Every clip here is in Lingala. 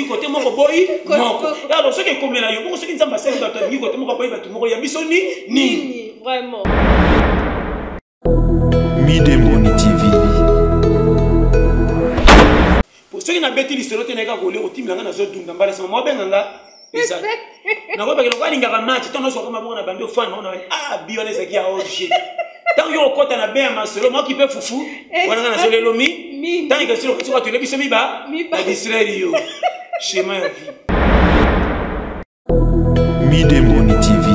kote moko boyi moko. Alors soki ekomela yo bongo, soki Nzambe asali bato alingi kote moko aboyi bato moko, ya biso ni nini? Vraiment. Midemoni TV. Po soki nabeti lisolo te, nayeka kolia kotimela nga, nazodunda mbala nsima maobenga nga eza nakoyebaki lokola alingaka match. Ntango nazwaka maboko na bandi ofana bango na bandi, ah, bi wana ezalaki ya orge. Ntango yo okɔta na be ya masolo maoki mpe fufu wana, nga nazolelo mi ntango ekesilo kosoka toyebi biso miba na distraire yo schéma ya vie. Midemoni TV.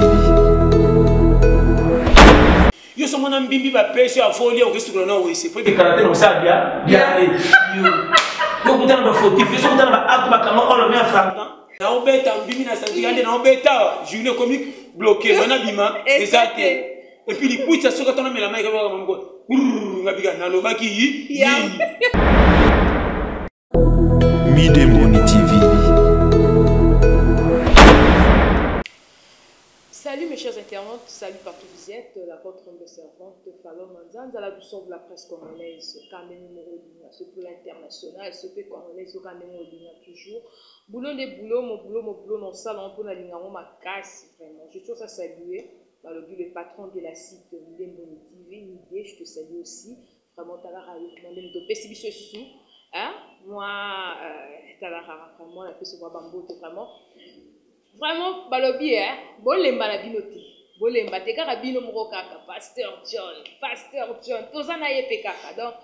Yo so mona mbimbi bapesi yo avolia, okesukula na wese po ekekala te na osala bia biare. Yo okutana bafautif, yo so okutana baacte bakanga olo me afranka naobeta mbimi na santika nde naobeta journée ekomi bloqué wana bima eza te. Et puis likwiti soki atona mela mai kaka moko nga bika nalobaki nini. Midemoni TV. Salut mes chers internautes, salut partout vous êtes, la votre humble servante Falon Manzanza, la douceur de la presse congolaise, Kameni Morolinga, ce pour l'international, ce peu congolaise, Kameni Morolinga toujours. Boulot de boulot, mon boulot, mon boulot, non salon, pour la linga, ma casse, vraiment. Je trouve ça saluer, balobi le patron de la site Midemboni TV, Midé, je te salue aussi. Vraiment, talara, vraiment, ndenge topesi biso esusu, hein? Moi, talara, vraiment, napesi mwa bambote, vraiment. Vraiment, balobi, hein? Bolemba na bino te. Bolemba te kaka bino moko kaka, Pasteur John, Pasteur John, toza na ye mpe kaka. Donc,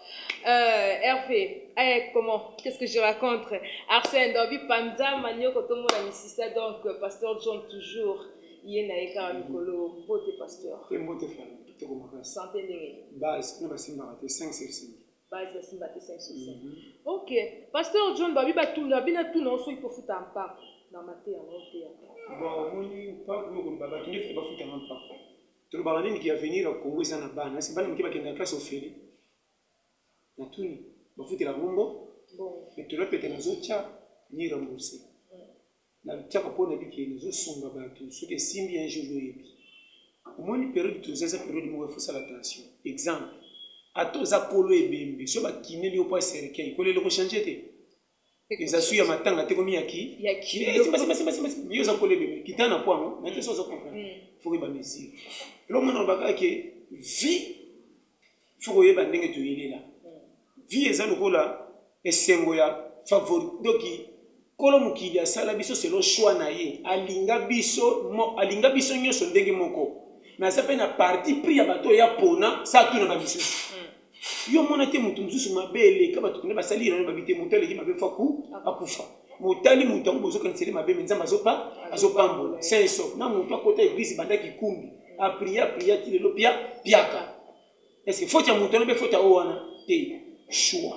Hervé, eh, comment, qu'est-ce que je raconte? Arsène, Dobi Panza, Manioko, tomona misisa, donc, Pasteur John toujours, ye na ye kaka mikolo. Mbote, pasteur. Te, mbote fana, kitoko makasi. Santé ndenge? Base kuna basimbaka te 5 sur 5. Base basimba te 5 sur 5. Ok, Pasteur John, babi batuna babi natuna soki kofuta mpako na mateya na oteyaka. Bon, omoni mpako oyo koloba bato nde bafutanga mpako. Tolobaka nini ki avenir ya Congo eza na bana. Ese bana moke bakendaka classe ofele, natuni bafutela yango mbo etolo pete nazotya ni rembourse natiaka mpo na biki nazosunga bato. Soki esimbi un jour, oyebi, omoni période toza, eza période moko efosala attention. Exemple, ata oza kolo ebembe, so bakineli yo mpo cercueil kolela ekochange te, eza su ya matanga te, komi yaki yo oza kolo ebembe kita na pwango na te. So oza comprendre, faut koyeba mesure. Eloko mona olobaka ke vie, faut koyeba ndenge toyelela vie. Eza lokola esengo ya favori. Donc kolo mokili asala biso selon choix na ye, alinga biso mo, alinga biso nyonso ndenge moko, mais aza mpe na parti pris ya bato oyo ya pona sa tuna bamisusu. Yo mona te, moto mosusu mabe eleka bato pene basali ye babi te, moto aleki mabe fo akufa. Motali moto yango bozokaniseli mabe, me Nzambe azopa azopambola sain sauf na moto akota église bandaki kumbi apria pria ti lelo pia piaka. Est ce que faute ya moto wana mpe faute ya oyo wana te? Choix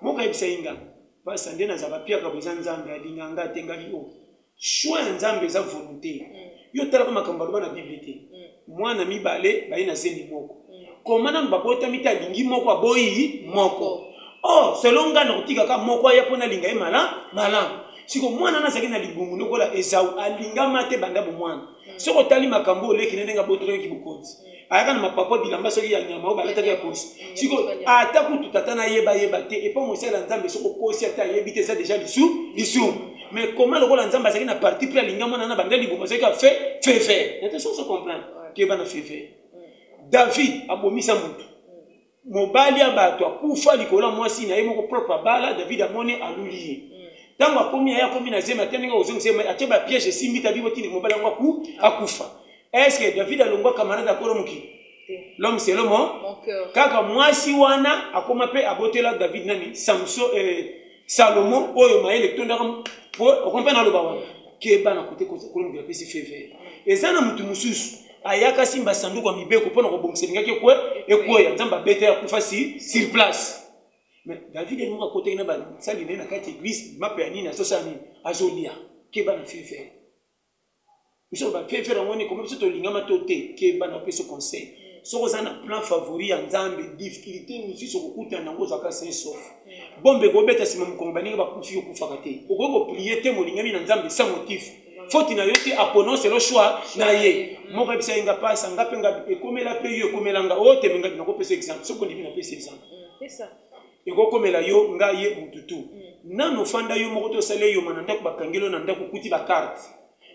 moko ayebisa ye nga pasa nde nazalaka piaka bo eza Nzambe alinga nga te. Ngai o choix ya Nzambe eza volonté. Yo talaka makambo aloba na Bible te, mwana mibale baye na zemi moko, koma nanu babotami te, alingi moko aboyi moko. Or selon ngai nakotikaka moko aya mpo nalinga ye malamu malamu. Siko mwana wana azalaki na libungu lokola Ezau, alingama te banda bomwana. Soki otali makambo oleki na ndenge abotolaki bokonzi, ayaka na mapapa bilamba soki ya nyama oyo balataki ya poso. Siko ata kutu tata nayeba yeba te epo mosala ya Nzambe, soki okosi ata ayebi te, eza déjà lisu lisumu. Mais comment lokola Nzambe azalaki na parti pris, alinga mwana na banda libumu, azalaki afe faveur nate. Soki ozo comprendre, toyeba na faveur. David abomisa motu, mobali ya bato akufa likolo ya mwasi na ye moko propre abala. David amoni aluli ye. Ntango akomi aye akomi na zemi, ate ndenge kozongisa ye, atie bapiège, esimbi tabi botindi mobali yango akufa. Est ce que David alongwa camarade akolo mokili, l'homme selon mon kaka mwasi wana akoma mpe abotela David nani? Samson, Salomo oyo mayele etondaka po okompe naloba wana. Keba na kote kolo mokili apesi faveur. Eza na motu mosusu ayaka simba sanduku ya mibeko mpona kobongisa, elingaki ekweya, Nzambe abeta ye akufa si sur place. Mais David ye moko akotaki na basali na ye na kati église, mape ya nini azosala nini azolia. Keba na faveur. Biso bafaveur yango nini koma biso tolingama to te. Keba na opesa conseil, soki oza na plan favori ya Nzambe, difficulté mosusu okokutana yango, ozwaka sain sauf. Bombe ekobeta nsima mokongo, baninga bakufi, okufaka te. Okoki koprier te molingami na Nzambe sans motif. Faute na yo te, apona selon choix na ye moko. Ayebisa ye nga pasa nga mpe nga ekomela mpe yo ekomela nga oyo teme nga nakopesa exemple. Soki ondimi, napesa exemple. Ekokomela yo, ngai, ye, mutu tu. Nanu ofanda yo moko te, osali eyoma na ndako, bakangeli yo na ndako, okuti bacarte,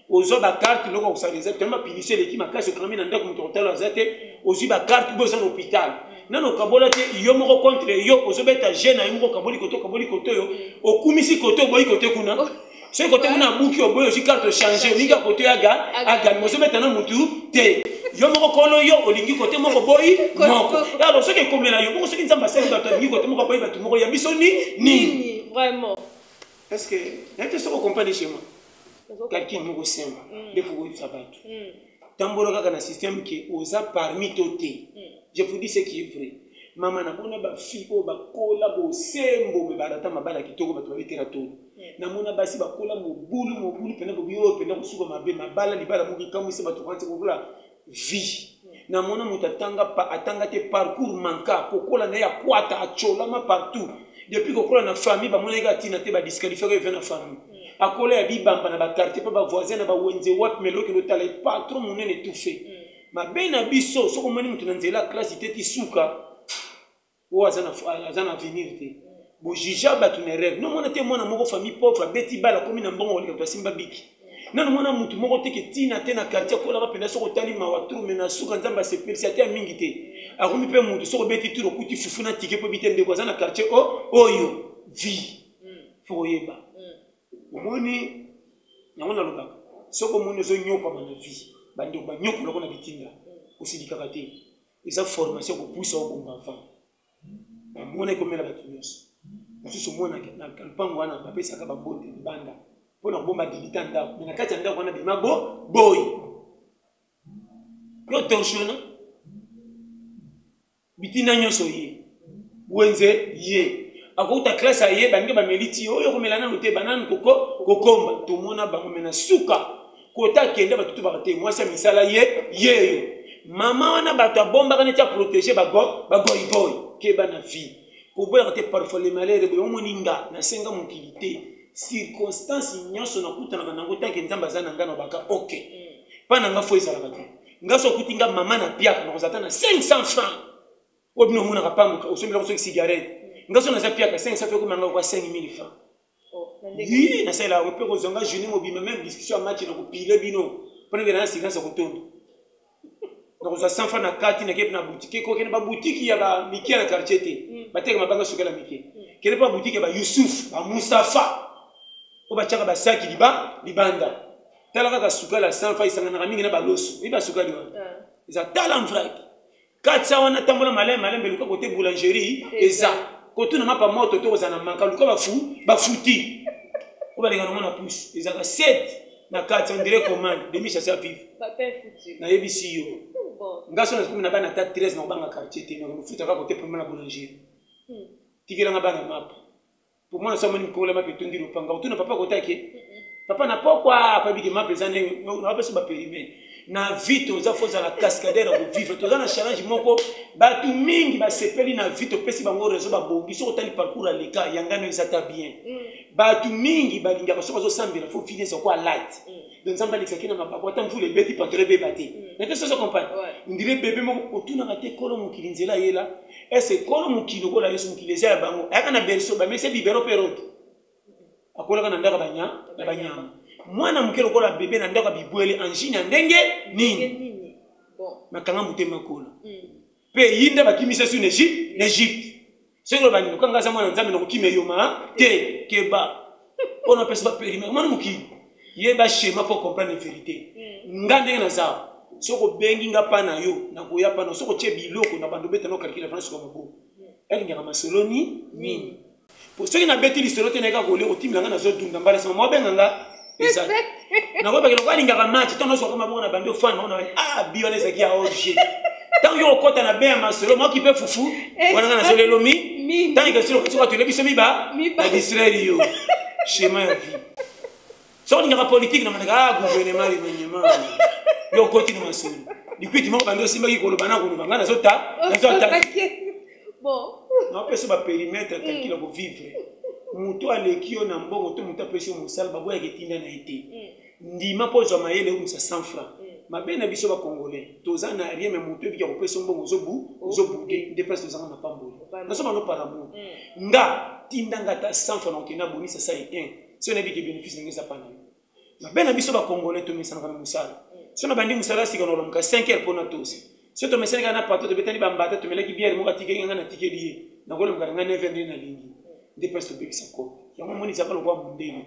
ozwa bacarte, eloko ya kosala eza te, bapunition eleki makasi, okangami na ndako, moto akotala aza te, ozwi bacarte mpe oza na hôpital, nanu okabola te yo moko contre yo, ozobeta je na yo moko, okaboli kote, okaboli kote oyo, okumisi kote, oboyi kote kuna, soki kote kuna abuki, oboyi, ozwi carte, ochange, olingi ya kote aga agani, ozobeta na mutu te, yo moko kolo yo olingi kote moko, boyi moko. Alors soki ekomela yo bongo, soki Nzambe asali bato alingi kote moko, aboyi bato moko, ya biso ni nini? Vraiment. Est ce que nayebi te soki ocomprendre schéma calcul moko simple nde faut koyebisa bato? Tambola kaka na système ke oza parmi to te. Je vous dis ce qui est vrai, mama. Namona bafille oyo bakola bosembo, me barata mabala kitoko, bato babetela tolo. Namona basi bakola mobulu mobulu mpena, bobi oyo mpena kosuka mabe, mabala libala moko ekamwisa bato kanti kokola vie. Namona moto atanga, atanga te, parcours manka, kokola na ye akwata, acolama partout depuis kokola na famille, bamonaki kaka ntina te, badisqualifiaka eve na famille. Akola ya bibamba na baquartier mpe bavoisin na bawenze wapi, meloki lotala ye patron monene tout fait. Mabe na biso, soki omoni moto na nzela ya classe te ti suka, oyo aza na avenir te. Bojuger bato na erreur. Nomona te mwana moko famille pauvre abeti bala, akomi na mbongo koleka bato asimba biki. Nano mwana mutu moko te ke ntina te na quartier akolaka mpenza, soki otali mawa trop, me na suka Nzambe asepelisi ate ya mingi te, akomi mpe mutu. Soki obeti tour, okuti fufu na tike mpo ebi te, ndeko aza na quartier o oyo vie faut koyeba. Omoni yango nalobaka, soki omoni ozonyokwama na vie, bandeko banyokolako na bitinda, kosilikaka te, eza formation kopusa obonga. Avant bamona ekomela bato nyonso mosusu, omona na lupango wana bapesaka bambote libanda mpona kobomba dilita ndako, me na kati ya ndako wana bima bo boyi yo torsiona bitinda nyonso. Ye wenze, ye akouta classe, aye baninga bameli ti oyo komela nanu te, bananu koko kokomba, tomona bango. Me na suka kota akende, bato tubaka te mwasi ya misala ye yeyo mama wana, bato abombaka neti aprotéger bagoyigoyi. Keba na vie, koboyaka te. Parfois le malheur boye, omoni nga nasenga mokili te, circonstance nyonso nakutanaka nango, tant que Nzambe aza na nga, na baka ok mpa na nga fo ezalaka te. Nga so okuti nga mama na piaka, nakozala ta na 500 francs oyo bino omonaka pambuka osombelako soki cigarette. Nga so naza piaka, 500 francs ekomanga kwa 5000 francs. Yi nasalelaka mpe kozwa nga journée mobima, même discussion ya match na kopile bino mpona ngela na silence ya kotonda. Nakozwa 100 francs na kati, nake na boutique, kokende baboutique ya bamike na quartier te, bateka mabanga sukala mike. Kende mpe baboutique ya bayusuf, bamusafa oyo batiaka basaki liba libanda. Tala kaka sukali ya 100 francs, esanganaka mingi na baloso. Oyebi basukali wana eza tala mvraki kati wana. Tambola malembe malembe, luka kote boulangerie eza kotuna mapa moto to kozala na maka, luka bafu bafuti oyo balinga nango na pusu, ezalaka 7 na kati, on dirait commande demi chasse vive. Nayebisi yo, nga so nakomi na bana ata 13, na kobanga quartier te, nakofutaka kote pembe na boulangerie. Tikelanga bana mapa po mwana so amoni mikolo mapa etondi lopanga, otuna papa kotaki papa na pokwa pabiki mapa eza ndenge napesa bapérime na vie. Toza fo ozala cascadeur ya kovivre. Toza na challenge moko, bato mingi basepeli na vie, topesi bango réseau, babongi. Soki otali parcours aleka yangano, eza ta bien. Bato mingi balingaka soki azosambela, fo vie eza ko alate. Donc Nzambe alekisaki na mabako, ata mvula ebeti, pantalon ebeba te. Na te soso comprendre ndire bebe moko otunaka te kolo mokili nzela ayela ese kolo mokili lokola Yesu. Mokili eza ya bango, ayaka na berceau, bamesi biberon mpe rode, akolaka na ndako ya banyama, mwana moke lokola bebe na ndako ya bibwele, angine ya ndenge nini? Makanga motema kola mpe yi nde bakimisa su na Egypte. Soki oloba nini, okanga aza mwana Nzambe na kokima eyoma te. Keba mpona opesa bapérime mwana mokili, yeba schéma mpo comprendre vérité. Nga ndenge naza, soki obengi nga mpa na yo, nakoya mpa na. Soki otie biloko na bando obeta, na okalkile fana suka maboko, elingaka masolo ni nini? Po soki nabeti lisolo te, nayeka kolia, kotimela nga, nazodunda mbala nsima maobenga nga eza nakoyebaki loko alingaka match. Ntango nazwaka maboko na bandi ofana ona, ah, bi wana ezalaki ya orge. Ntango yo okɔta na be ya masolo, maoki mpe fufu wana, nga nazolelo mi ntango ekesilo soki atole biso miba na distraire yo. Schéma ya vie, soki olingaka politike, na mandaka, ah, gouvernement remaniement, yo okoti na masolo likwiti moko, bandi osimbaki koloba na koloba, ngai nazota nazota. Naopesa bapérimètre, calcul kovivre. Moto aleki yo na mbongo to moto apesi yo mosala, baboyaka etinda na ye te. Ndima mpo ozwa mayele, okomisa 100 francs. Mabe na biso bacongolais, toza na rien, me moto ebiki akopesa mbongo, ozobude nde place tozanga mapamboli. Nazo bano par amour. Nga Tindanga ata 100 fois na kokende abonisa sai 1 soki nayebi ke bénéfice nange eza pa na yo. Mabe na biso bacongolais, tomesanaka na mosala. So na bandi mosala sika, na olamuka 5 heures mpona tosi. So tomesani kaka na pato, tobetani bambata, tomelaki biere moko, atikeli nga, natikeli ye, nakolamuka na ngai 9 heures. Nde nalingi nde place tobebisa kope yango. Omoni, ezaka lokwa mondele.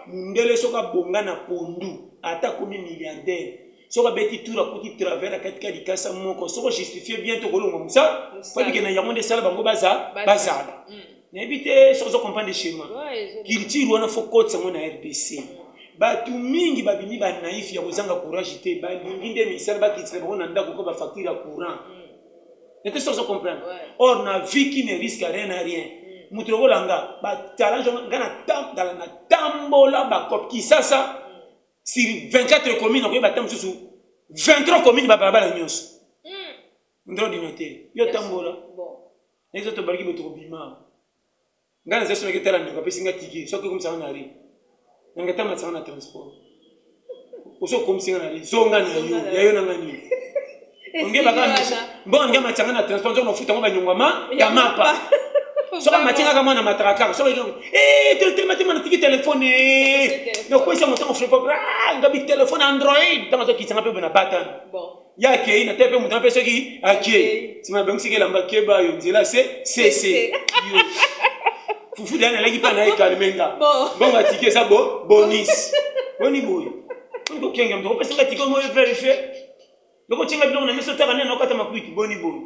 Mondele soki abonga na pondu, ata akomi milliardaire, soki abeti tour, akuti travers akatika likasa moko, soki ojustifie bien, tokolongwa mosala. Oyebike na yango nde esala bango baza bazala. Nayebi te soki ozo comprendre schéma. Culture wana, fo kotisa yango na RDC. Bato mingi babimi banaïf ya kozanga courage te. Balingi nde misala bakitisela bango na ndako ko bafacture ya courant nete. Soki ozo comprendre, or na vie, qui ne risque rien n'a rien. Moto lokola nga, batalent nga na natambola bacope Kisasa sur 24 commune, nakoyeba ata mosusu 23 commune, babalabala nyonso. Ndro dino te, yo tambola ezo tobaliki boto kobima. Ngai naza soki tala, ndeko apesi nga ticket, soki okomisanga na re nanga tamatisanga na transport, oso okomisi nga na re, zonga na yo ya yo nanga nini. Mbongo nge matianga na transport, nzonga nafuta ngo banyongwama ya mapa. Soki amatingaka mwana mataka kaka, soki telema natiki telefone, nakwesa motango frepo ngabi telefone Android, ntango azokitanga mpe na batana ye akei na te mpe moto mpe soki akei nsima abongisiki elamba, keba yo nzela se sese yo fufu deya nalaki mpa na ye kalme nga. Mbongo atiki eza bo bonus. Boni boye, boni kokenge moto kopesa nga tike moyo verifie loko otienga biloko na miso, taka nde naokata makwiti. Boni boye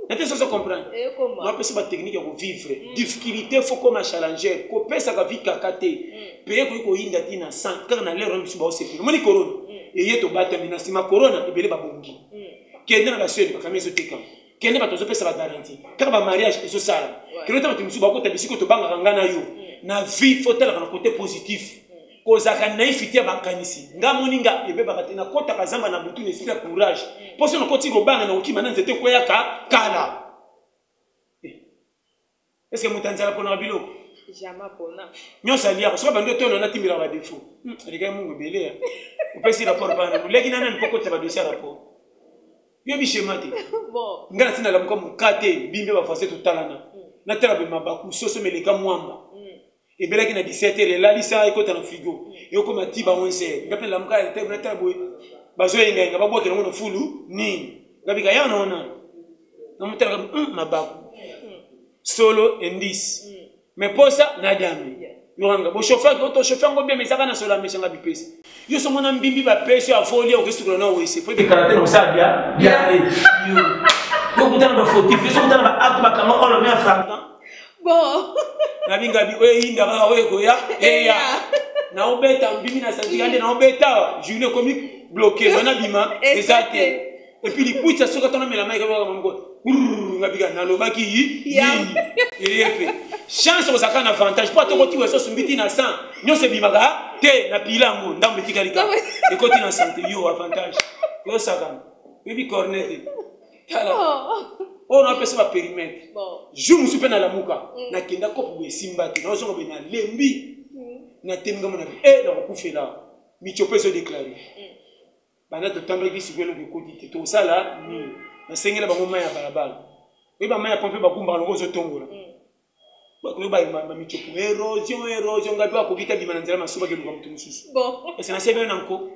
na te, soso comprendre. Napesa batechnique ya kovivre difficulté. Fo koma challenger, kopesaka vi kaka te mpe ekoki koyinda ntina 100 kaka na lero biso baosepela. Omoni corona eye, tobatami na nsima corona, ebele babongi. Kende na baswede, bakami ezotekama. Kende, bato bazopesa bagarantie kaka, bamariage ezosala. Kende ta bato mosusu bakota bisiko tobangaka nga na yo. Na vie, fo talaka na côté positif, kozalaka naïf te ya bakanisi. Nga moni nga ebebaka te, nakotaka zamba na butu na esprit ya courage, mpo so nakoti kobanga na kokima na nzete ekweyaka kala. Est ce que moto ya nzala mponaka biloko? Jamais pona. Nyonso aliaka. Soki bandi otona, natimbelaka badefo alekaki mungu ebele ya opesi rapport bana oleki na nani mpo kotisa badossier ya rapport. Yobi schéma te. Ngai nasi nalamuka moka te, mbimbe bafrançais totalana, natala boye mabaku soso meleka mwamba ebelaki na 17 heures, elalisa, ekota na frigo, ekokoma ti ba 11 heures. Nga mpe nalamuka ya te, natala boye bazoyengayenga, babwakela yango na fulu nini, ngabika ya na wana, namotalaka mabaku solo indice mais posa na dame yokanga bochauffeur oto chauffeur yango bien, ezaka na solo amesanga bipesa yo so mona mbimbi bapesi yo avoli, okesukula na wese po ekala te na osala bia bia yo okutana bafautif, yo so okutana baacte bakanga olo me afranka. Nabingabi oyo eyinda kaka, oyo ekoya eya, naobeta mbimi na santika nde naobeta journée ekomi bloqué, wana bima eza te. Et puis likwiti soki atona mela mai kaka moko, ngabika nalobaki nini, eye mpe chance kozalaka na avantage mpo atokoti weso osumbi ti na 100 nyonso ebimaka te na pila yango, ndambo etikali kaka ekoti na sante yo avantage yosakana. Oyebi cornet te, tala oyo napesa baperimetre. Jour mosusu mpe nalamuka, nakenda kopo boye, esimba te, nazonga boye, nalembi, natemika mona e nakokufela mitio mpe ezodeklare banda totambaki. Sikoyo eloko ekoti te, tosala nini? Nasengela bango mai ya balabala, oyeba mai ya pompe bakumbaka longo ozotongola bakoyeba bamitiopo érosion érosion. Ngai mpe akoki te abima na nzela masuba, akeluka moto mosusu. Ese nasebi yo na nko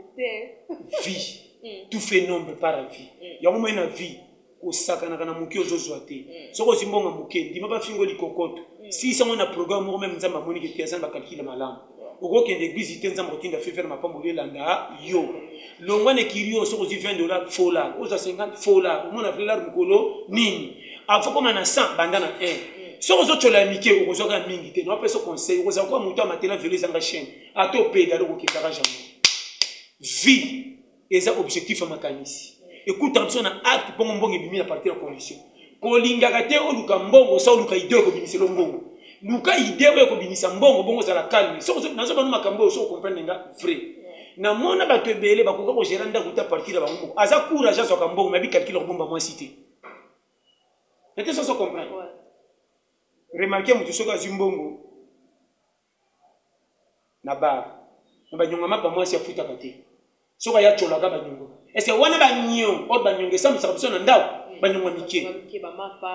vie, tout fait nombre par la vie. Yango moi na vie kosakanaka na moke ozozwa te. Soki ozwi mbongo moke, ndima bafingo likokoto, sisango na programme moko meme. Nzambe amoniki te, aza na bacalcul malamu. Okokende église te, Nzambe akotinda fe faire mapamboli elanda yo. Longwa na ekiri oyo, soki ozwi 20 dollar, fola ozwa 50, fola omona dollar mokolo nini afo koma na 100, banda na 1. Soki ozotyola ya mike, okozwaka mingi te. Naopesa conseil, okozala kwa moto ya matela velo ezanga chaîne, ata opedale, okokendaka jamais. Vie eza objectif ya makanisi, ekutaka biso na acte mpongo mbongo ebimi na partir ya condition. Kolingaka te oluka mbongo, sa oluka idée ekobimisela mbongo. Luka idée oyo ekobimisa mbongo, bongo ozala calme. Soki nazobano makambo oyo, soki comprendre nga vrai, namona bato ebele bakoka kogérer ndako te a partir ya bango moko. Aza courage, azwaka mbongo, mayebi calcul kobomba mwasi te ete soso comprendre. Remarque, moto soki azwi mbongo na bar na banyonga mapa, mwasi afutaka te. Soki aya tyolaka banyongo, est-ce wana banyon oyo banyongo esambisaka biso na ndako, banyongo mike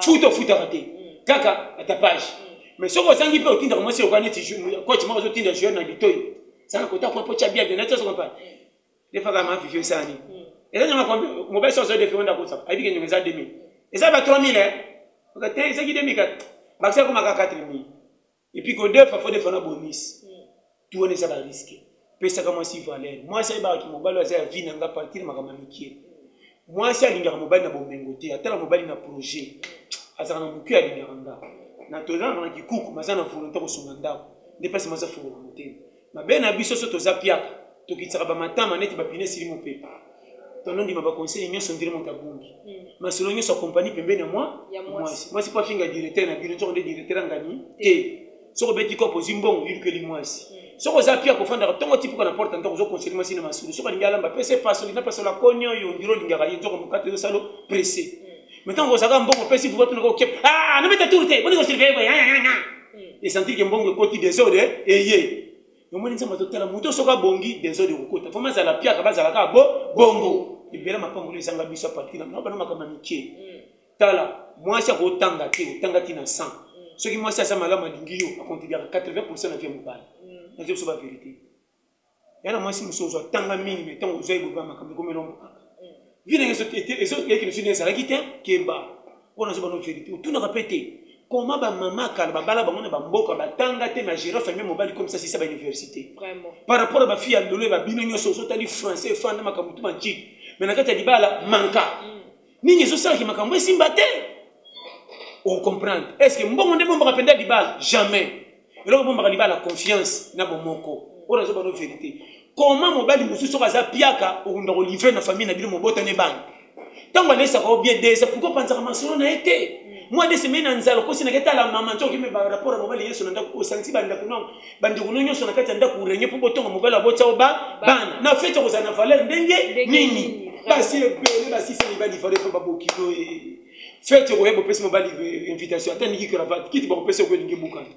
futa ofutaka te, kaka atapage. Mais soki ozangi mpe otindaka mwasi lokola neti coach moko azotinda joueur na litoi zala kota kwa mpo tya bia bien nati ozokompa defaka ma fifi osala nini? Eza nyonga combien? Mobali soki azodefe onda kosaka ayebi ke nyonga eza 2000, eza ba 3000 oka te, ezaki 2000 kaka bakisa ekomaka 4000. Et puis kodefa fo defa na bonus tu wana eza barisque. Pesaka mwasi valeur. Mwasi ayebaka mobali oyo aza ya vie na nga partir makambo ya mikie. Mwasi alingaka mobali na bomengo te, atala mobali na projet azalaka na moke, alingaka nga na tozalaka na kikuku maza na volonté kosunga ndako nde mpasi mwasi afungola motema. Mabe na biso so toza piaka, tokitisaka bamatama neti bapine esili mopepe, tonondima baconseil nyonso ndire moto abungi masolo nyonso akompani pembeni ya mwa mwasi. Mwasi mpo afinga directeur na bino, nzoko nde directeur angani te. Soki obeti kopo, ozwi mbongo, yulukeli mwasi. Soki oza pia kofandaka ntongo tipuka na porte ndako, ozokonsele mwasi na masolo. Soki alingi alamba, pese pasoli na pasola koni oyo ondire olingaka ye, nzoko mokate ezosalo presse. Mais ntango ozalaka mbongo opesi vuba tunaka okepe, ah, nobeta tour te, boni kosurveille boye, esentir ke mbongo ekoti, desordre eye. Omoni Nzambe azotala moto soki abongi, desordre ekokota. Foma azala piaka, bazalaka bo bongo ebele mapamboli ezanga biso apartir na bana makambo ya mike. Tala, mwasi akotanga te, otanga ti na 100. Soki mwasi aza malamu, alingi yo, akontribuaka 80 na vie ya mobali. Nazo biso bavérité ya na mwasi mosusu ozwa tanga mingi, mais ntango ozwa eboba makambo ekomela kaka vi ndenge ezokeki mosusu ezalaki te. Keba mpona azoba no vérité, otunaka mpe te koma bamama kala babala bango na bamboka batanga te na gérer famille mobali comme ça sisa bauniversité par rapport à bafille ya lelo ya babino nyonso ozotali français efanda makambo tu banchiki, mais na kati ya libala manka nini ezosalaki makambo esimba te. Ocomprendre est ce que mbongo nde bombaka mpenza libala? Jamais. Eloko bombaka libala, confiance na bomoko. Oyo nazoba no vérité, comment mobali mosusu soki aza piaka okunda kolivre na famille na bino mobotani bana, ntango alesaka o bien desa, pourquoi panzaka masolo na ye te? Mwa de semaine na nzala okosi nake tala mama nzoki me barapport ya mobali yeso na ndako, osangisi bandako no bandeko no nyonso na kati ya ndako renye mpo botonga mobali abotya o ba bana na fete kozala na valeur ndenge nini? Basi ebele basisa mibali valeur mpo babokilo e fete okoya bopesi mobali invitation, ata ndiki cravate kiti bakopesa oko elingi ebukana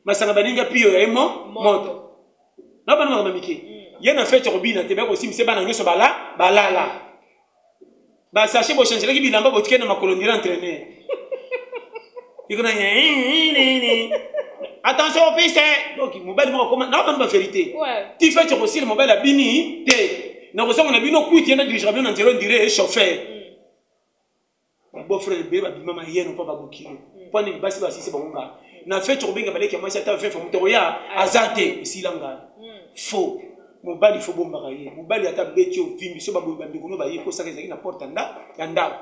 masanga baninga pio ya ye mo moto na bana makambo mike ye na fete kobina te, bakosimbisa bana nyonso bala balala basashe bochangelaki bilamba botike na makolo ndira entraîneur ikona attention au piste. Donc mobali moko akoma na bana bavérité ti fete kosila mobali abini te na kozonga na bino kwiti ye na dirigera bino na nzela ondire chauffeur. Beau frère ebele babima mayeno mpo babokilo mpo nini basi basisi bango ngai na fete kobenga baleki ya mwasi ata 20 fois moto akoya aza te, esila ngai. Faux mobali fo bombaka ye. Mobali ata beti ovimbi so baboyi bandeko no baye kosaka ezalaki na porte ya ndako.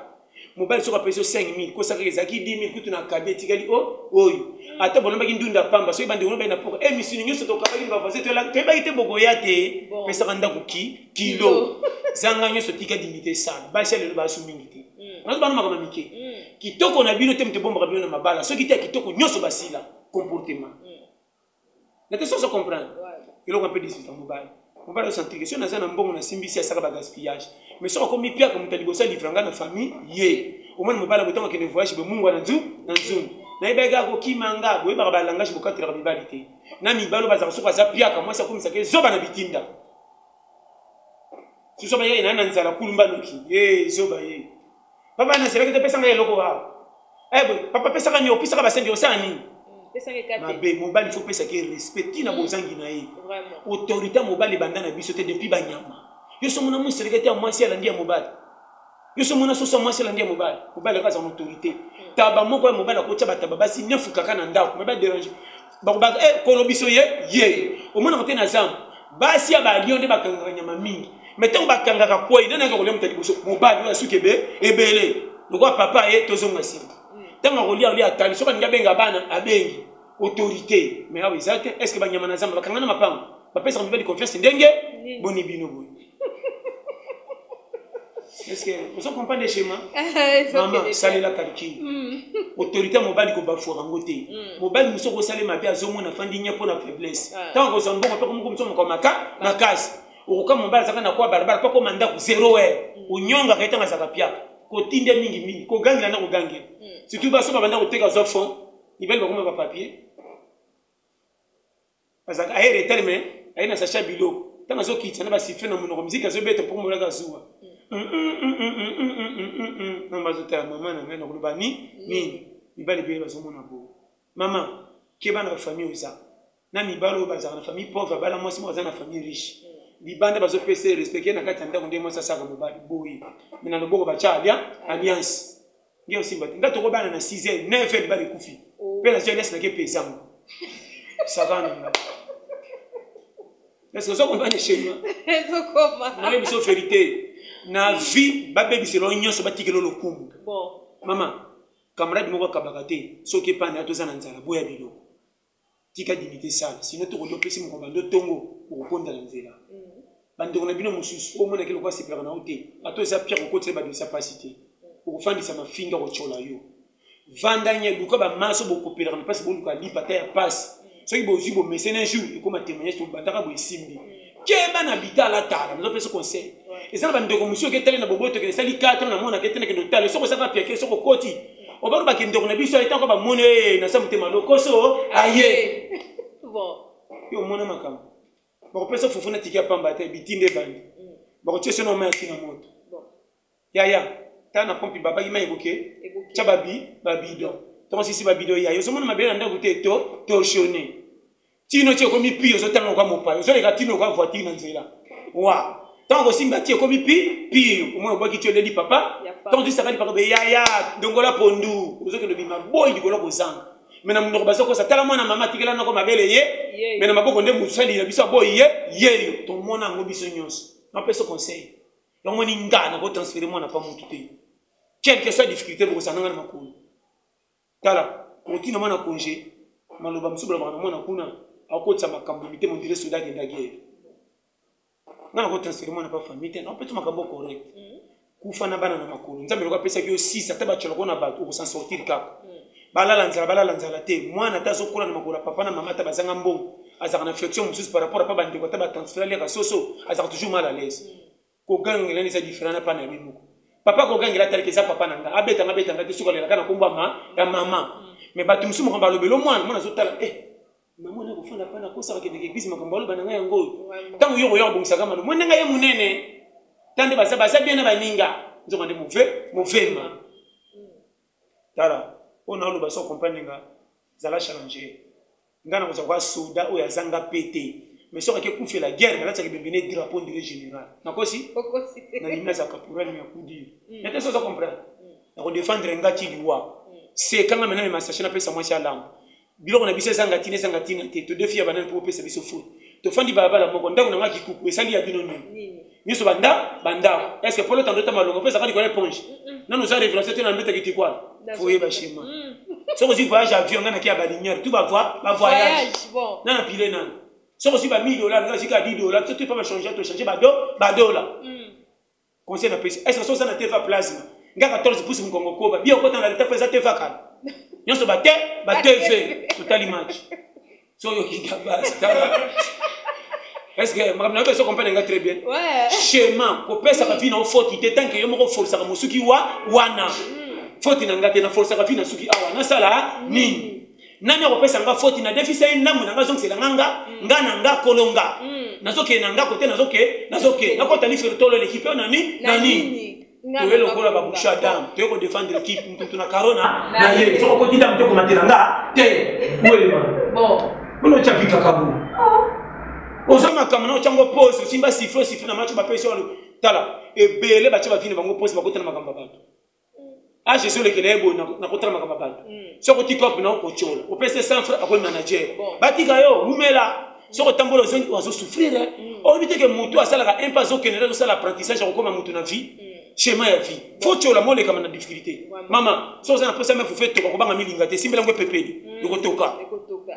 Mobali soki apesi yo 5000, kosaka ezalaki 10000 kutu na kabi etikali o oyo ata bolambaki ndunda pamba. Soki bandeko no baye na poka e misuni nyonso tokabaki bavoisin, toyebaki te bokoya te. Pesaka ndako ki kilo zanga nyonso, tika dignité sale. Basi ya lelo basu mingi te, nazo bana makambo mike. Kitoko na bino te moto ebombaka bino na mabala. Soki te ya kitoko nyonso basila comportement na te soso comprendre eloko mpe 18 ans. Mobali, mobali osentir ke soki naza na mbongo nasimbisi asaka bagaspillage, mais soki akomi piaka moto ya liboso alivre nga na famille ye. Omoni mobali abotango akende voyage bomungwa na nzu na nzungu nayebaki kaka kokima nga. Boyebaka balangage bokatelaka mibali te na mibali oyo bazalaka. Soki aza piaka, mwasi akomisaka ezoba na bitinda susu bayei na na nzala kulumba noki ye zoba ye papa nazelaki te pesanga eloko awa. Eh, papa pesaka nini? Opesaka basengi osala nini? Mabe mobali fo opesaki respect ntina bozangi na ye autorité. Mobali ebanda na biso te depuis banyama. Yo so mona moseleke te ya mwasi alandi ya mobali. Yo so mona soso ya mwasi alandi ya mobali. Mobali aka aza na autorité. Taba moko ya mobali akotya bataba basi nefu kaka na ndako me baderange bakobaka e kolo biso ye ye omonaka te na zamba basi ya balion nde bakangaka nyama mingi. Me ntango bakangaka kwei, nani ayaka kolia moto ya liboso? Mobali oyo asuki ebe ebele lokola papa ye. Tozonga nsima, ntango akolia olia atali soki alingi abenga bana abengi autorité. Mais awa eza te. Est ce que banyama na zamba bakanga na mapango bapesaka mibali confiance ndenge boni bino boye? Est ce que ozo comprendre schéma? Mama salela calcul. Autorité ya mobali kobafuaka yango te. Mobali mosusu okosala mabe azomona afandi nye mpo na faiblesse. Ntango akozwa mbongo mpe komokomisa moko maka makasi okoka mobali azalaka na kwa balabala mpo akoma ndako zero heure onyongaka ye. Ntango azalaka piaka kotinda mingi mingi kogangela na kogangela, surtout baso babanda koteka zwa fond mibali bakoma bapapier azalaka aye retard mais aye na sachet ya biloko. Ntango azokitisa na basifle na monoko, miziki azobeta mpo molaka zuwa bazotala mama na ngai na koloba ni nini. Mibali ebele bazomona boye mama. Keba na bafamille oza na mibali oyo bazalaka na famille pauvre, abala mwasi moko aza na famille riche, libanda bazopesa ye respect, na kati ya ndako nde mwasi asaka mobali boye, me na loboko batya alia alliance nge osimba te. Nga tokobana na 6 heures, 9 heures libala ekufi mpe nazwi alliance nake epezango sakana nga. Est-ce que ozo comprendre schéma? Ezokoma. Nayebi biso vérité. Na vie babebisela yo nyonso, batikela yo lokumu. Bon. Mama, camarade moko akabaka te soki epai na yo toza na nzala, boya biloko. Tika dignité sala, sinon tokolia opesi moko bando tongo okokonda na nzela. Bandeko na bino mosusu oyo omonaki lokola asepelaka na yo te, ata oza pierre okotisa babimisa mpasi te, okofandisa mafinga kotyola yo. Vanda nye, luka bamaso bokopelaka na mpasi, boluka lipa ata ya mpasi. Soki bozwi bomesene, un jour ekoma témoignage, tobandaka boye esimbi. Keba na bitala tala, nazopesa conseil. Eza na bandeko mosusu oke etali na boboto, okende esali 4 na mona kete nakende otala soki osaka piake, soki okoti obalobaki ndeko na biso etango bamoni e nasa motema lokoso aye. Bon. Yo omona makambo bakopesa fufu na tiki ya pamba te, bitinde ebandi, bakotia so na mai atina moto. Bon. Yaya, tala na pompi babaki mai ekoke Ekoki. tya babi babidon ntongo sisi babidon yaya, ozomona mabele na ndako te, to torsionne tino ti ekomi pi, ozotanga kwa mopaya, ozoleka tino kwa voiture na nzela wa ntango kosimba ti ekomi pi pire, omona obwaki ti oleli papa. Ya papa. Ntango tisaka lipaka be yaya, dongola pondu, ozokende obima boyi likolo kozanga me na monoko bazokosa, tala mwana mama atikela noko mabele ye. Ye. Me na maboko nde mosali na biso aboyi ye yeyo, tomona yango biso nyonso. Napesa conseil yango, moni nga nakotransfere mwana pa mutu te, quelle que soit difficulté bokozala nanga na makolo. Tala, okotina mwana congé, maloba mosusu balobaka na mwana kuna akotisa makambo na mitema, ondire soda akenda guerre. Nga nakotransfere mwana pa famille te, naopesa makambo correct. Kufa na bana na makolo. Nzambe loko apesaki yo 6, ata batyolako na bato, okosan sortir kaka. Balala nzala, balala nzala te, mwana ata azokola na makolo ya papa na mama, ata bazanga mbongo, azalaka na flexion mosusu par rapport apa bandeko. Ata batransfere, aliaka soso, azalaka toujours mal à l'aise. Kogangela nde eza différent na pa na ye moko. Papa kogangela atalaka eza papa na nga, abetanga abetanga te, soki alelaka na kombo ya mama. Me bato mosusu makambo balobela mwana, mwana azotala eh mama na kofanda pa nakosaka kendeke eglise, makambo aloba na ngai yango oyo. Ntango yo koya kobongisaka malo mwana ngai ye monene, ta nde baza baza bien na baninga, nzoka nde move movema. Tala oyo naoloba, so comprendre nga, zala challenger. Nga na kozala kwa soda oyo azanga pete, mais soki ake kufela guerre, nalatisaka ebembe ne drapeau ndire général. Nakosi? Okosi te. Nalingi naza caporal me ya kudire na te, so oza comprendre, nakodefendre nga ti liwa. Sekanga mena mema sachet, napesa mwasi alamba biloko na biso. Ezanga ntina, ezanga ntina te. Todefi ya banani mpo opesa biso faute? Tofandi balabala moko, ndako na nga kikuku esali ya bino nini? Nini? Nyonso banda bandako, est ce que polo tando ta malongo mpo ezalaka likolo ya éponge? Nano oza révélation te na mbetaki tikwala, fo oyeba schéma. Soki ozwi voyage avion, nga naki ya balinière tu bavoi bavoyage. Voyage, bon. Nana pile nani, soki ozwi ba 1000 $, nga zwi ka 10 $, soki pa bachange, tochange bado badola. Conseil na pesi, est ce que soki oza na teva plasma, nga 14 pouce mokongo koba bia okota na leta, eza teva kala nyonso bate batv, totali match. So oyoki nga base, tala, est ce que makambo na yo peso comprendre nga très bien? Ouais. Schéma kopesaka vi na yo faute te, tant que yo moko oforsaka mosuki wa wana. Faute na nga te, naforsaka vi na suki awa, nasala nini? Nani akopesa nga faute? Na defisa ye ndambo na nga, azongisela nga nga nga na nga kolonga. Nazokende na nga kote, nazoke nazoke nakota lifelo tolo eleki mpe na ni na nini. Nga Toye na lokola nga babusha dame, toye kodefendre équipe mututu na karo na na ye. Soki okoti dame te, komatela nga te, welema. Bon. Mpona otya vikaka bo oza makambo na otyango pose, osimba sifle, osifle na match, bapesi oyo. Tala ebele batya bavine bango pose, bakotala makambo ya bato. Age ezolekela ye boye nakotala makambo ya bato. Soki oti cope na okotyola, opesi 100 franc, akomi manager. Bon. Batika yo wumela, soki otambola ozongi, azosouffrir. Oyebi te ke motu asalaka un pas, azokende azosala apprentissage ya kokóma motu na vie, schéma ya vie. Fo tyola molekama na difficulté. Vraiment. Mama, soki oza na posa me fufu etoka, kobanga milinga te, simbela yango epepeli, ekotoka. Ekotoka.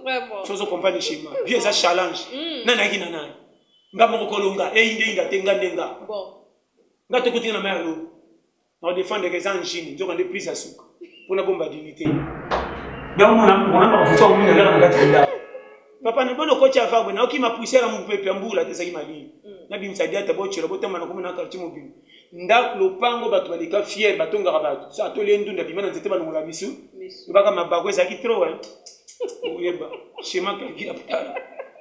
Vraiment. Soki ozokomprendre schéma vie, eza challenge. Nani ayaki na nani? Nga moko kolonga eyinda te, nga nde nga. Bon. Nga tokotinga na mai ya lobi na kodefendre eza angine, nzoka nde prise ya suka mpona bomba dignité. Yango mona mafufu yango mingi alaka na kati ya ndako. Papa na bono okoti avagwe, naokima poussière ya mopepe ya mbula te, ezalaki malili. Nabimisa diata, botyela botamba na komona quartier mobimba, ndako lopango, bato baleka fiere, batongaka bato. So atolie ndunda, bima na nzete, balongola misu. Misu. Lobaka mabako ezalaki trop hein. Oyeba schéma calcul ya tala,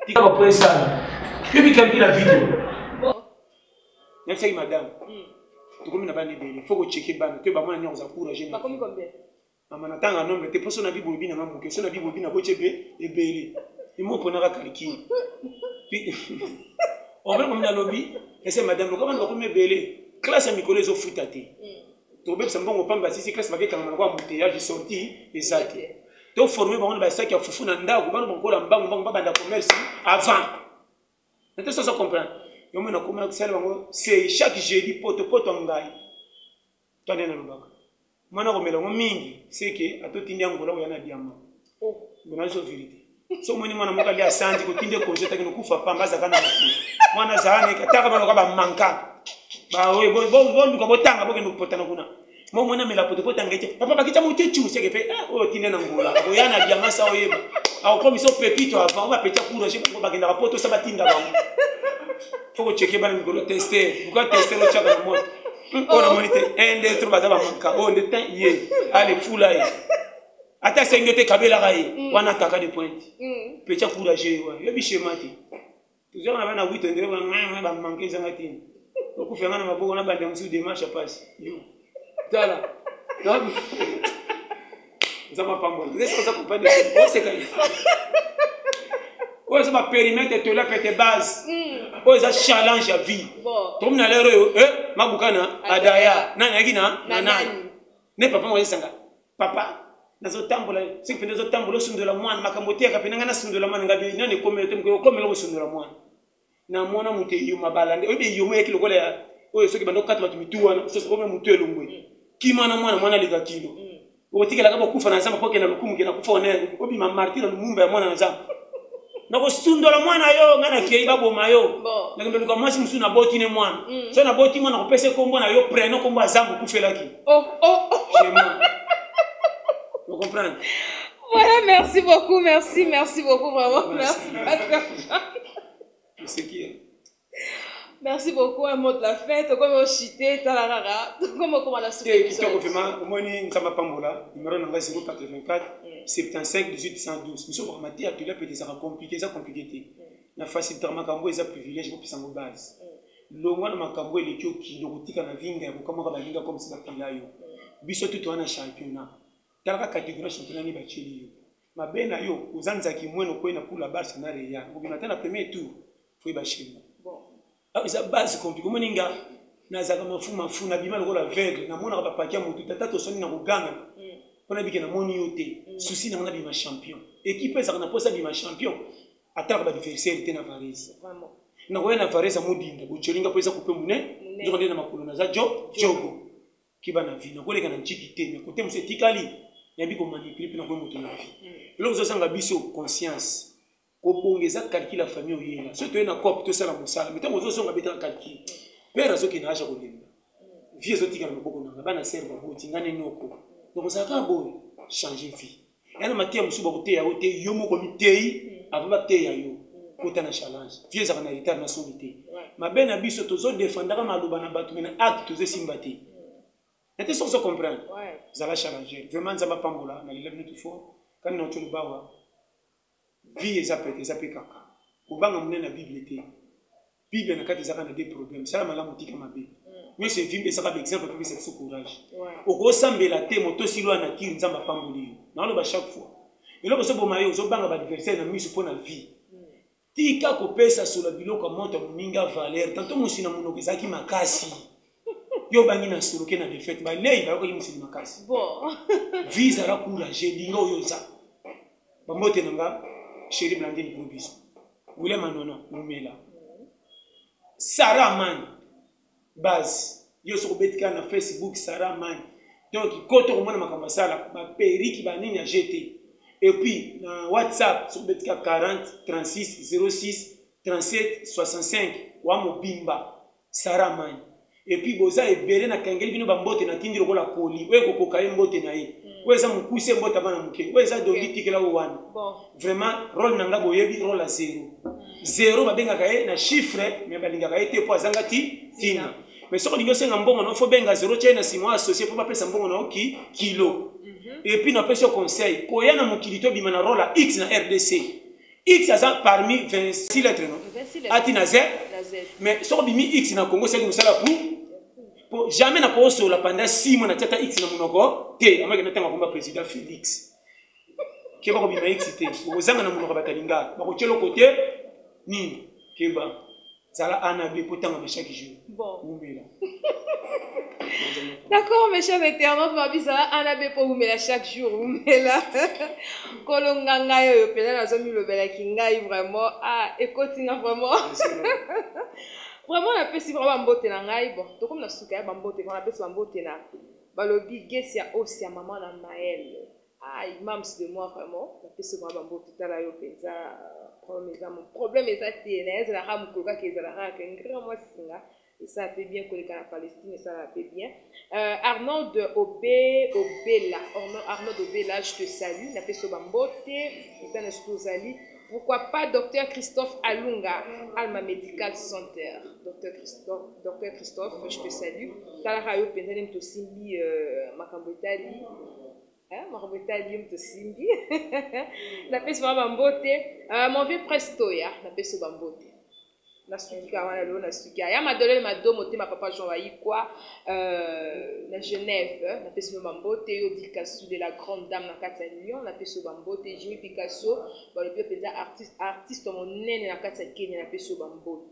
tika bapo esala, yobi calcul ya video. Nayebisaki madame, tokomi na bana ebele, fo kocheke bana to bamwana nyonso aza courage na Bakomi combien? Mama natanga nombre te mpo so na bible olobi nanga moke, so na bible olobi na boti ebe ebele. Imo mponaka calcul. Ombe komi nalobi, ese madame lokola bana bakomi ebele, classe ya mikolo ezofuta te. Tobebisa mbongo pamba sisi classe bakekangama lokola embouteillage sortie eza te. Toforme bango na basaki ya fufu na ndako, bana bakokola mbangu mbangu babanda commerce avant. Nate soso comprendre. Yo mona koma kosala bango c'est chaque jeudi poto poto ngai. To nde nalobaka. Mwana komela yango mingi seke atotindi angola oya na diamant. Oh. Bona zo vérité. So moni mwana moko ali asandi kotinde konje taki nokufa pamba azaka na makolo. Mwana azala neke ataka bana ba manka. Ba oyo bo bo boluka botanga bokende kopotana kuna. Mo mwana mela poto potanga ete papa bakita motechu seke pe eh oyo tinde na ngola. Oya na diamant sa oyeba. Akokomisa pepito avant ba petit courage bango bakendaka poto sa batinda bango. Faut ko checker bana mikolo tester. Pourquoi tester otiaka na moto? Oyo namoni te 1 2 3 baza bamanka oyo nde tin ye ale fula ye ata asengi yo te kabelaka ye mm. wana ataka de pointe mm. petia courage ye wana yobi shema te tozwaka na bana wito ndele bamanke ezanga ntina okufa yanga na maboko na banda mosusu demarche ya pasi yo tala nzambe apambola oza comprendre oseka oyo eza baperimetre tola pete base mm. oyo eza challenge ya vie tokomi na lere oyo eh, mabukana adaya nani ayaki na nani ne papa moko esanga papa nazotambola soki mpenza ozotambola osundola mwana makambo oteyaka mpenza ngai nasundola mwana ngai nani ekomela te mokolo okomela kosundola mwana namona moto eyoma balande oyebi eyoma eyaki lokola ya oyo soki banda kokata bato mitu wana soki okomi motu elongwe kima na mwana mwana aleka kilo mm. okotikelaka bokufa na zamba mpo okenda lokumu kenda kufa one obima martir na lumumba ya mwana na zamba nakosundola mwana yo ngai nakei baboma yo nakende luka mwasi mosusu naboti ne mwana mm. so naboti mwana kopesa nkombo na yo preno nkombo ya zamba okufelaki oh, oh, oh. ocomprendre Voilà, merci beaucoup, merci, merci beaucoup, vraiment. Merci, merci Pasteur. C'est qui Merci beaucoup, un mot de la fin. Comme on chité, talarara. Comme on la soupe. Kitoko vraiment, omoni Nzambe apambola, numéro na ngai 084 75 18 112. Biso bakamati ya tolia pete ezaka compliqué, eza compliqué te. Na facilitaka makambo eza privilège bopesa yango base. Longwa na makambo eleki okilo kotika na vinga ya kokamwaka baninga comme si bapila yo. Biso tout wana championnat. Tala kaka categorie ya championnat nini batieli yo. Mabe na yo oza nzaki mwene okwei na poule ya Barça na Real. Okobima ata na premier tour. Faut yeba schéma. Bon. Ah, eza base compliqué. Omoni nga nazalaka mafu mafu nabima lokola aveugle namonaka bapaki ya motu tata toswani na koganga mpo nabike namoni yo te mm. souci nanga nabima champion ekipe ezalaka na mposa abima champion atalaka baadversaire te na varese nakoya na varese ya modinda botyolinga mpo eza kupe monene nzoka nde na makolo naza jo jogo Keba na vie, nakoleka na ntshiki te, mais kote mosusu etikali nayebi ko manipuler mpe nakoyi moto na vie. Mm. Eloko ezozanga biso conscience. Kobonga eza calcul ya famille oyela. Soki toye na coop tosala mosala, mais ntango ozozonga betaka calcul. Mm. Père azokende age ya kolemba. Mm. Vie ezotikala na maboko na nga, bana sere baboti, nga nde noko. Donc ozalaka kaka boye, changer vie. Ya na mateya mosusu bakoteya yo te, yo moko miteyi avant bateya yo. Kota na challenge. Vie ezalaka na retard na soni te. Mabe na biso tozo defendaka maloba na bato mais na acte tozo esimba te. Na te soki ozo comprendre. Zala challenger. Vraiment Nzambe apambola na lela bino tout fort. Kani na otyo lobawa. Vie eza pete eza pe kaka. Kobanga monene na Bible te. Bible na kati ezaka na deux problèmes. Sala malamu tika mabe. Mm. Nyonso evimbi ezaka ba exemple pe pesa biso courage. Okosambela te moto osili wana nature Nzambe apamboli yo. Naoloba chaque fois. Eloko ezoboma yo ozobanga ba adversaire na miso mpo na vie. Mm. Tika kopesa solo biloko ya moto ya moninga valeur. Tanto mosi na monoko ezalaki makasi. Yo obangi na solo ke na defaite. Balei bayokaki mosili makasi. Bon. Vie zala courage, linga oyo oza. Bambote na nga, chérie Blandine gros bisous. William Anono, umela. Sarah Man, base. Yo soko beti kaka na Facebook Sarah Man. Donc koto komona makambo asala, ba periki ba nini ya GT. Et puis na WhatsApp soko beti kaka 40 36 06 37 65 wa mobimba Sarah Man. Et puis boza ebele na kangeli bino ba mbote na tindi lokola koli. Oyo ekokoka ye mbote na ye. Mm. Oyo eza mokuse mbote bana moke. Oyo eza dongi tikela oyo wana. Bon. Vraiment rôle na nga boyebi rôle ya zero. Mm. Zero babengaka ye na chiffre mais balingaka ye te po azanga ti tina. Mais soki olingi osenga mbongo na faut benga zero tia ye na sima associé po bapesa mbongo na yo ki kilo. Mm -hmm. Et puis napesi yo conseil koya na mokili to bima na rôle ya X na RDC. X aza parmi 26 lettres non? 26 lettres. Ati na Z. Na Z. Mais soki obimi X na Congo seki mosala pour. Po jamais nakosola pendant 6 mois natia ata x na monoko te, amaki natanga komba président Félix. Keba kobima x te, okozanga na monoko bato alinga bakotia eloko te nini. Keba, zala A na B po tangama chaque jour. Bon. Wumela. D'accord, mes chers internautes, babi zala A na B po wumela chaque jour, wumela. Kolonga ngai oyo pena nazomilobelaki ngai vraiment, ah, ekoti nga vraiment. Vraiment napesi vraiment bambote na ngai. Bon, tokomi na suka ya bambote, vraiment napesi bambote na balobi Gesia Osia, maman na Maël. Ah, imams de moi vraiment, napesi vraiment bambote, tala yo penza problème eza mo problème eza te na ezalaka mokolo kaka ezalaka kaka ngra mwa singa esala mpe bien koleka na Palestine, esala mpe bien. Arnaud Obe Obela, Arnaud Obela, je te salue, napesi yo bambote epai na soki ozali. Pourquoi pas Docteur Christophe Alunga, Alma Medical Center. Docteur Christophe, Docteur Christophe, je te salue. Talaka yo penza nde moto osimbi makambo etali. Hein, makambo etali yo moto osimbi. Napesi bango bambote. Mon vieux Presto ya, napesi yo bambote. Nasuki kaka wana lelo, nasuki ya Madolele Mado motema papa Jean Wayikwa na Genève, napesi yo bambote. Yo Dikasu de la grande dame na kati ya Lyon, napesi yo bambote. Jimmy Picasso balobi yo mpenza artiste monene na kati ya Kenya, napesi yo bambote.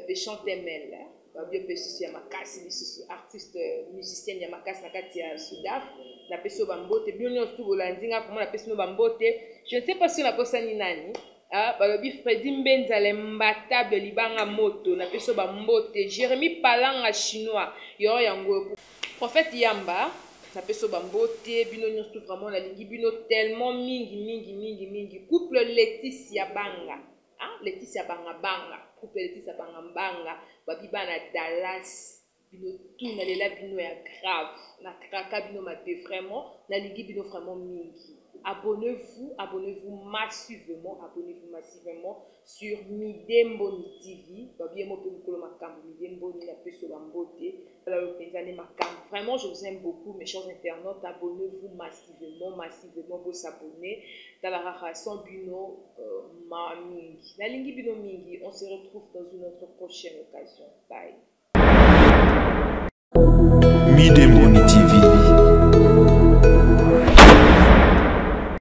Béchant Temel balobi yo mpe susu ya makasi lisusu artiste musicienne ya makasi na kati ya Sudaf, napesi yo bambote. Bino nyonso tu bolandi nga vraiment, napesi bino bambote. Je ne sais pas si naposani nani. Ah, balobi Freddy Mbenza l'imbattable libanga moto, napesi yo bambote. Jérémy Palanga chinois yo yango prophète Yamba, napesi yo bambote. Bino nyonso vraiment nalingi bino tellement mingi mingi mingi mingi. Couple Laetitia Banga, ah, Laetitia Banga Banga, couple Laetitia Banga Banga, babi bana Dallas, bino tout nalela bino ya grave, na kraka bino mabe vraiment, nalingi bino vraiment mingi. Abonnez-vous, abonnez-vous massivement, abonnez-vous massivement sur Midemboni TV. Babi mo pe mukolo makambo Midemboni na peso bambote. Ala yo penza ne makambo. Vraiment je vous aime beaucoup mes chers internautes, abonnez-vous massivement, massivement vous s'abonner. Tala rara sans bino ma mingi. Nalingi bino mingi. On se retrouve dans une autre prochaine occasion. Bye. Midemboni.